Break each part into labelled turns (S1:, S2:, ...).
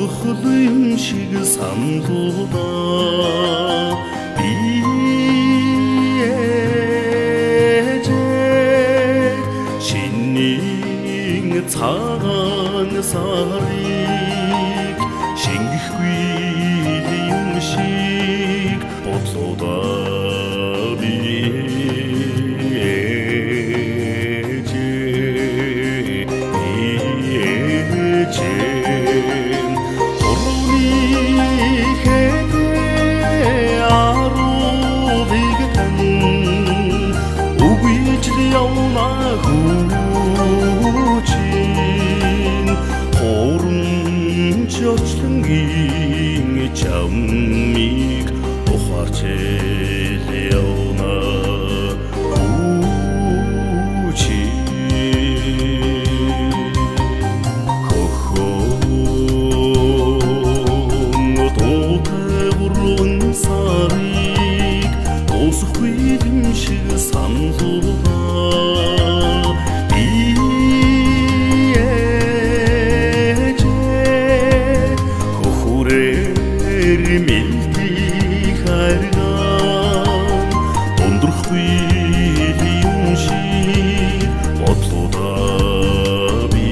S1: Дуусах юм шиг саналуудаа би шинийн цагаан сарыг шингэхгүй юм шиг бодлуудаа би явна хүчин хурамч очлонгийн чамыг ухаарч явна хүчин хөхөн дуутай гурван сарыг дуусахгүй юм шиг саналуудаа мэлдий хайрган ундрахгүй юм шиг бодлуудаа би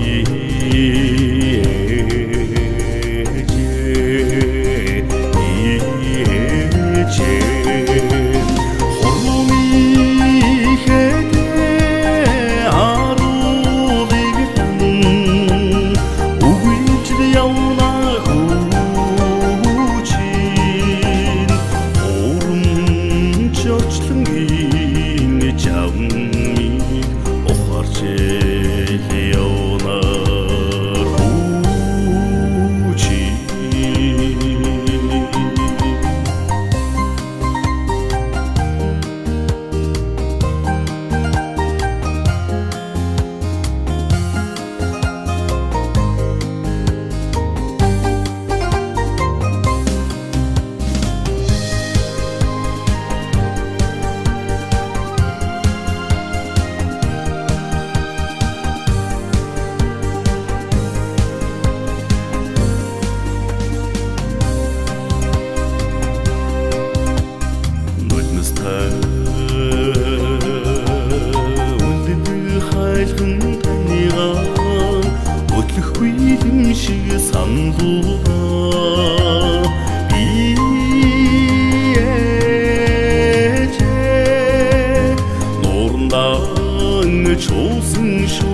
S1: хурмын хэдэ харуулыг тань үгүйж явна очлонгийн чамыг ухаарч явна хүчин. Үлддэг хайлхан таныгаа өтлөхгүй юм шиг саналуудаа би нуурандаа чуулсан шүү.